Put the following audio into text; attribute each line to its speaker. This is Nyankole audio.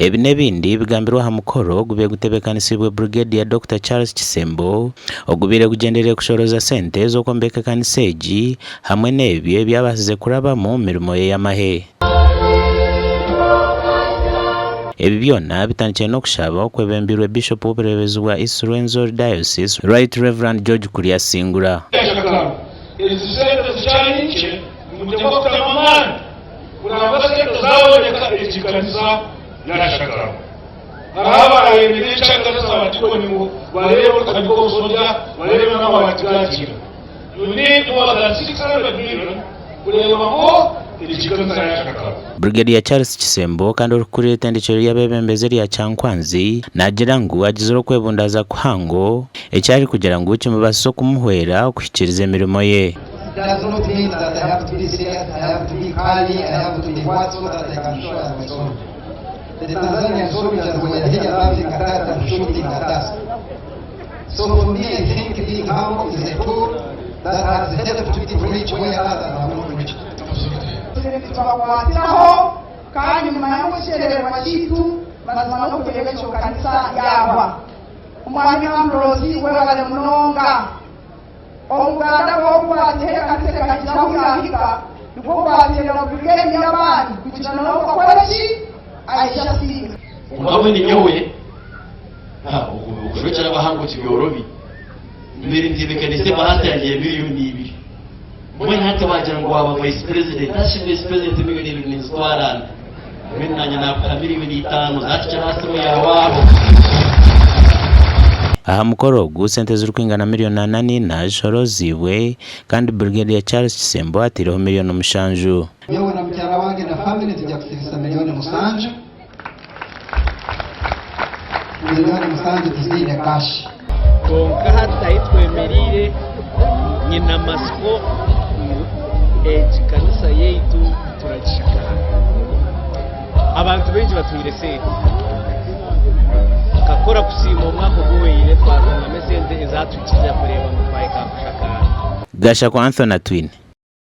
Speaker 1: Ebi n'ebindi bigambirwe aha mukoro ogubaire gutebeekanisiibwe Brigadier Dokita Charles Kisembo ogubaire gugyendereire kushorooza sente z'okwombeka ekanisa egi hamwe n'ebyo ebi abaasize kurabamu omu mirimo ye y'amahe. Ebi byona bitandikire n'okushaba okwebembeirwe Bishopu w'obureebezi bwa East Rwenzori Diocese, Right Rev. George Kuryasingura.
Speaker 2: Ezi sente zikyari nkye, nimugyemwa kutamu amaani kuramba sente zaboneka egi kanisa yashakarwa. Hariho abarayemera ekya kanisa abadikoni ngu bareebe orutandika obusolya bareebe n'amabaati gagiira. You need more than 600 million kureeba ngu egi kanisa yashakarwa.
Speaker 1: Brigadier Charles Kisembo kandi orikukurira eitendekyero ry'abeebembezi erya Kyankwanzi naagira ngu agizire okwebundaaza kuhango eki arikugira ngu kimubaasise okumuhwera okuhikiiriza emirimo ye.
Speaker 3: It does not mean that I have to be serious, I have to be curly, I have to be what so that I can show I'm a soldier. The Tanzanian soldiers were here laughing at us and shooting at us. So for me, I think being humble is a tool that has helped me to reach where others have not reached.
Speaker 4: Nitubakwatiraho kandi mumanye ngu ekigyendererwa kyaitu mazima n'okureeba ekyo kanisa yaahwa. Omwami Ambrose webare munonga. Omuganda gw'okukwatira ekanisa ekagira ahu yaahika nikwo kwateera brigade y'amaani kugira n'obu akora ki aija asiime.
Speaker 5: Kwonka mbwenu nyowe, okujwekyera abahango tibyorobi. Mbaire ntebeekaniise ebahasa yangye ya miriyoni ibiri. Mbwenu hati baagira ngu waaba vice president, hati shi vice president miriyoni ibiri ninzitwara nta? Mbwenu naanye naakuha miriyoni itaano zaakikira aha simu yaawe aho.
Speaker 1: Aha mukoro ogu, sente ezirikwingana miriyoni ana n'ina zishorooziibwe kandi Brigadier Charles Kisembo ataireho miriyoni mushanju.
Speaker 3: Nyowe na mukyara wange na family nituja kusibisa miriyoni musanju. Miriyoni musanju tuziine cash.
Speaker 6: Kwonka hati ahu twemereire, nyine amatsiko ngu egi kanisa yaitu turagishakara. Abantu baingi batwire sente. Tukakora kusiima omwaka oguhweire twatungamu esente ezatuhikize kureeba ngu twahika aha kushakara.
Speaker 1: Gashakwa Anthony Atwine.